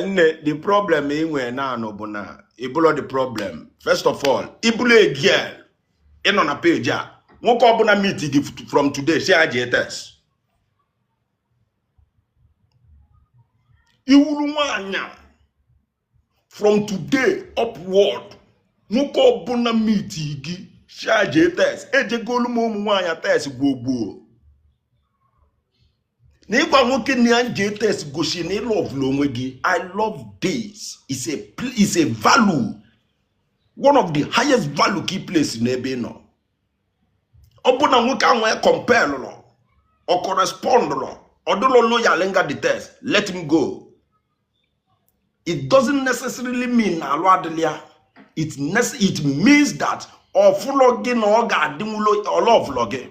Nne, the problem ị nwere naanụ bụ na ị bụlọ the problem. First of all, ị bụlụ a girl, ị nọ na page a, nwoke ọbụla meet gị from today, si ya jee test. Ị wụrụ nwaanyị from today upward, nwoke ọbụla meet gị, si ya jee test. Ejegolu m ụmụ nwaanyị test gboo. Na ịgwa nwoke na ya jee test gosi na ị love onwe gị. I love this. It's a value, one of the highest value key place n'ebe ị nọ. Ọ bụ na nwoke ahụ ya compel ọ correspond ọ dịlọ loyal nga the test, let him go. It doesn't necessarily mean na alụ adịla ya. It means that ọfụlọ gị na ọ ga-adịnwulo ọlọfụlọ gị.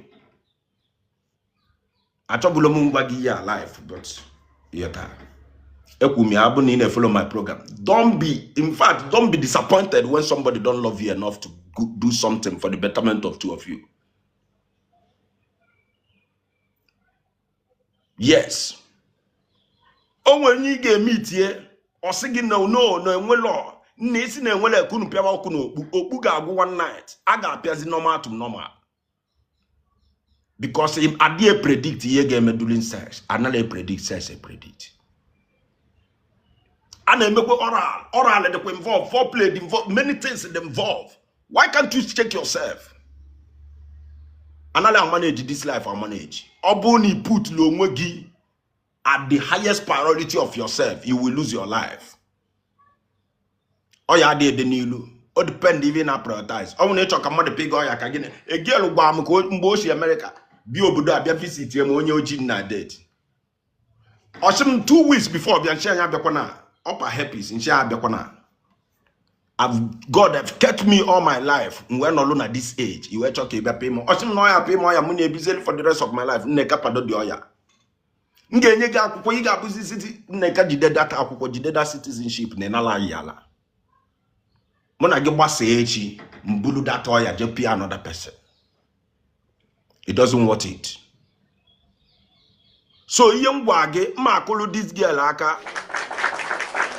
Achọbụla m ngwa gị ya life, but yeta ekwu m ya abụ na ị na-follow my program. Don't be, in fact, don't be disappointed when somebody don't love you enough to do something for the betterment of two of you. Yes, o nwere onye ị ga-eme itie, ọ sị gị no, no, no, enwelo nna isi na enwele ekunu pịawa ọkụ na okpu okpu ga-agwụ one night, a ga-apịazi normal to normal, because adịghị predict ihe ga-eme during sex. Anaghị predict sex, predict. A na-emekwa oral, oral dịkwa involve, foreplay dị involve, many things dị involve. Why can't you check yourself? Anaghị manage this life, manage. Ọ bụrụ na ị put onwe gị at the highest priority of yourself, you will lose your life. Ọ ya adị ede n'ilu, o depend even na prioritize. Ọ bụrụ na ịchọ ka mmadụ pịga ọya ka gịnị egelu gwa m ka mgbe o si Amerịka bịa obodo a bịa visit m onye ojii na date, ọ sị m 2 weeks before bịa, nshi anya abịakwa na upper herpes, nshi abịakwa na God have kept me all my life, m wee nọlụ na this age, i wee chọọ ka ị bịa pị m. Ọ sị m na ọya pị m ọya, mụ na-ebizeli for the rest of my life. Nneka, pado dị ọya, m ga-enye gị akwụkwọ, ị ga-abụzi citi. Nneka, jide data akwụkwọ, jide that citizenship na ịnala anyị ala. Mụ na gị gbasaa echi, m bulu data ọya jee pịa another person. It doesn't worth it. So ihe m gwa gị, mma akụlụ this girl aka.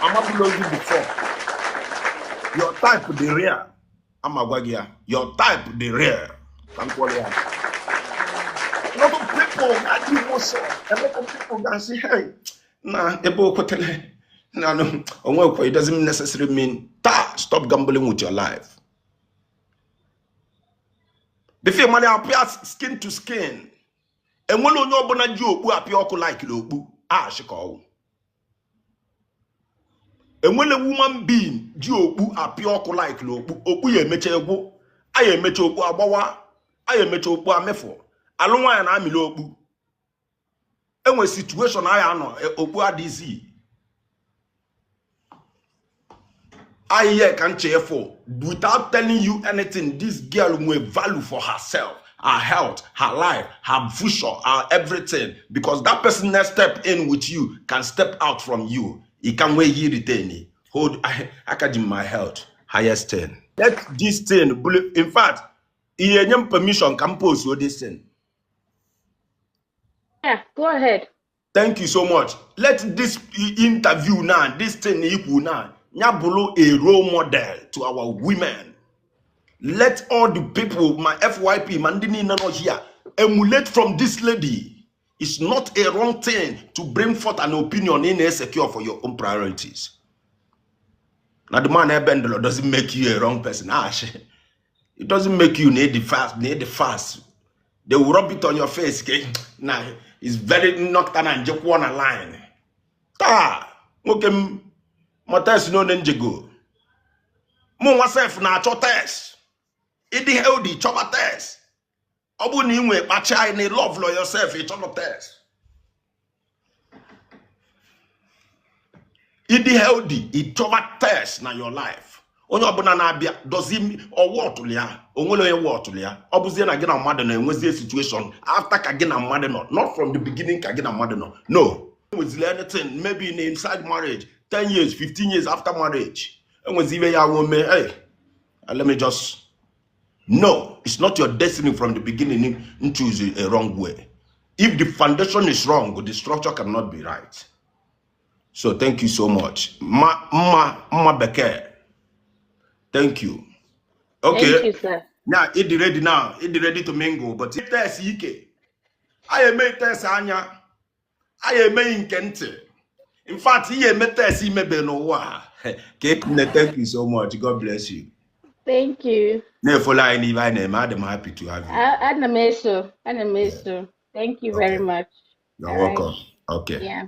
Amabụlo gị before, your type dị rare. Ama gwa gị ya, your type dị rare. Ka m kwọrọ ya. A lot of people ga-adị emotion, a lot of people ga-asị, "Hey, na ebe o kwetere na no onwekwa." It doesn't necessarily mean ta. Stop gambling with your life. Before mmadụ apịa skin to skin, enwere onye ọbụla ji okpu apịa ọkụ like okpu ash ka ọwụ. Enwere woman being ji okpu apịa ọkụ like okpu. Okpu ya emecha egwu a, ya emecha okpu agbawa, a ya emecha okpu amefụ. Alụ nwaanyị na-amịrị okpu, enwe situation a ya anọ okpu adịghịzi ahịhịa ka nche for. Without telling you anything, this girl nwere value for herself, her health, her life, her future, her everything, because that person next step in with you can step out from you. He can wait, he retain hold aka ji my health highest thing. Let this thing in fact, ihe nye m permission ka m post this thing. Yeah, go ahead. Thank you so much. Let this interview now, this thing ikwu now, ya bụrụ a role model to our women. Let all the people, my FYP, ma ndị niile nọ here, emulate from this lady. It's not a wrong thing to bring forth an opinion in a secure for your own priorities. Now the man ebendolo doesn't make you a wrong person. Ah, it doesn't make you need the fast, need the fast. They will rub it on your face. Okay? Now it's very knocked down and just one line. Taa, nwoke m, ma test no njego. Mụ nwa sef na-achọ test. Ịdị healthy, chọba test. Ọ bụrụ na ị nwee kpacha anyị na love yourself, ị chọrọ test. Ịdị healthy, ị chọba test na your life. Onye ọbụla na-abịa dozi ọwụ ọtụlụ ya, onwere onye wụ ọtụlụ ya. Ọ bụzie na gị na mmadụ na-enwezie situation after ka gị na mmadụ nọ, not from the beginning ka gị na mmadụ nọ. No. Enwezili anything, maybe in inside marriage, 10 years, 15 years after marriage. Enwezi ibe ya wụ mee, hey, let me just. No, it's not your destiny from the beginning. Choose a wrong way. If the foundation is wrong, the structure cannot be right. So thank you so much. Ma mma mma bekee. Thank you. Thank Okay. you, sir. Now, it ready now. It ready to mingle. But test ike. I eme test anya. I eme nke ntị. In fact, ihe eme test imebe n'ụwa a. Okay, nne, thank you so much. God bless you. Thank you. Na-efollow anyị n'ihe anyị na-eme. Adị m happy to have you. Ana m eso. Ana m eso. Thank you very Okay. much. You're All right. welcome. Okay. Yeah.